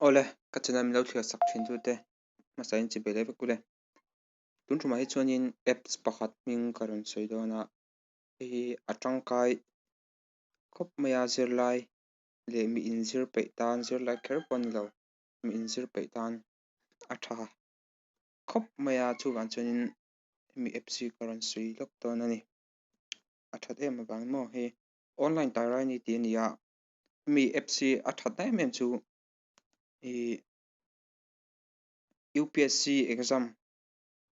Awle, ka channel min lo thlir sak thin tute hmasa in chibai leh vek ule. Tun tumah hi chuanin apps pakhat hming ka rawn sawi dawn a, hei hi a tangkai khawp mai a zirlai leh mi inzir peih tan zirlai kher pawh a ni lo, mi inzir peih tan a tha khawp mai a chuvang chuanin hemi apps hi ka rawn sawi lawk dawn a ni. A that em avang maw hei online tairaini tih a ni a, hemi apps hi a that na em em chu ih U_P_S_C exam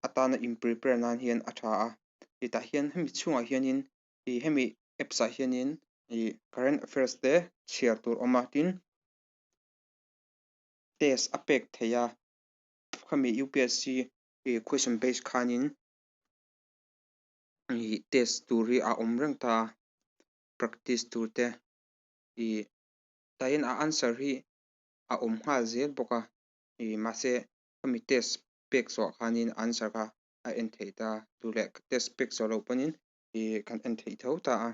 atana in prepare nan hian a tha a, tah hian hemi chhungah hianin ih hemi apps ah hianin ih current affairs te chhiar tur a awm a tin test a pek theih a khami U_P_S_C ih question base khanin ih test tur hi a awm reng ta a practice tur te ih tah hian a answer hi a awm nghal zel bawk a ih mahse khami test pek zawh khanin answer kha a en theih ta duh leh test pek zawh loh pawhin ih kan en theih tho ta a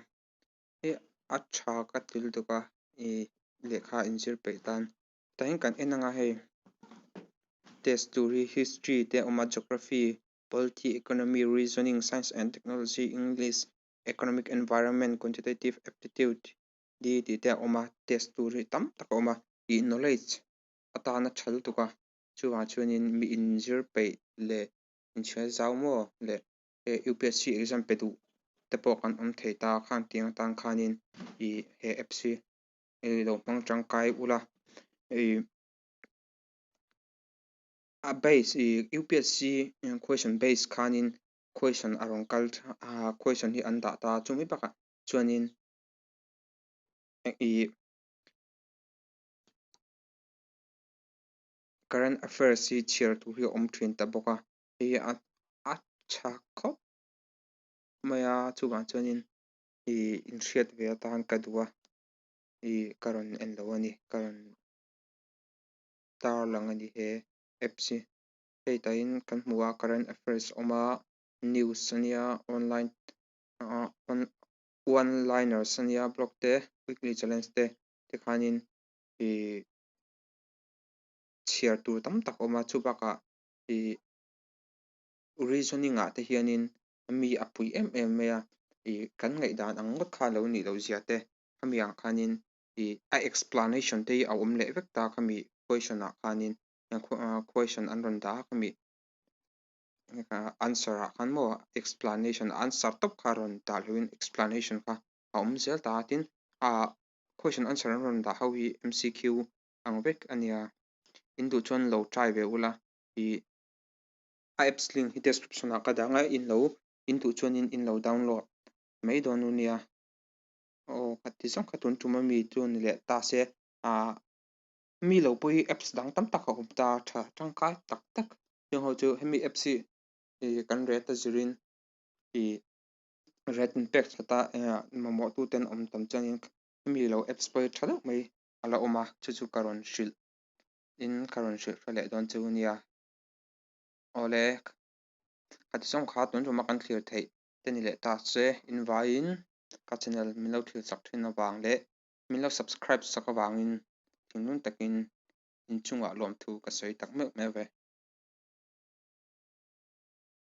hei a tha ka ti lutuk a ih lehkha inzir peih tan tah hian kan en anga hei test tur hi history te a awm a geography polity economy reasoning science and technology english economic environment quantitative aptitude di tih te a awm a test tur hi tam tak a awm a ih knowledge atana tha lutuk a chuvang chuanin mi inzir peih leh inchhiar zau maw leh U_P_S_C exam pe duh te pawh kan awm thei ta khan tiang atan khanin ih he apps hi lo hmang tangkai ula ih a base ih U_P_S_C question base khanin question a rawn kal a question hi an dah ta a chumi bakah chuanin ih current affairs hi chhiar tur hi a awm thin ta bawk a hei hi a tha khawp mai a chuvang chuanin ih inhriat ve atan ka duh a ih ka rawn en lo a ni ka rawn tarlang a ni he apps hi hei tahin kan hmu a current affairs a awm a news a nia online ah one liners a nia blog te weekly challenge te tikhanin ih chhiar tur tam tak a awm a chu bakah ih reasoning ah te hianin mi a pui em em mai a ih kan ngaihdan ang ngawt kha lo nih loh zia te khami ah khanin ih a explanation te hi a awm leh vek ta khami question ah khanin question an rawn dah a khami answer ah khan maw explanation answer tawp kha rawn dah lohin explanation kha a awm zel ta a tin ah question answer an rawn dah ho hi M_C_Q ang vek a nia in duh chuan lo try ve ula ih a apps link hi description ah ka dah ang a in lo in duh chuanin in lo download mai dawn u nia aw kha ti zawng kha tun tum ami chu ni leh ta se ah mi lo pawh hi apps dang tam tak a awm ta tha tangkai tak tak heng ho chu hemi apps hi ih kan rate a zirin ih rate in pek that a mamawh tu ten awm tam chuanin hemi lo apps pawh hi tha deuh mai a la awm a chu chu ka rawn hrilh in ka rawn hrilh hre leh dawn chu nia awle khati zawng kha tun ṭuma kan thlir theih te ni leh ta se invaiin ka channel min lo thlir chak thin avang leh min lo subscribe sak avangin thinlung takin inchungah lawmthu ka sawi tak meuh meuh ve.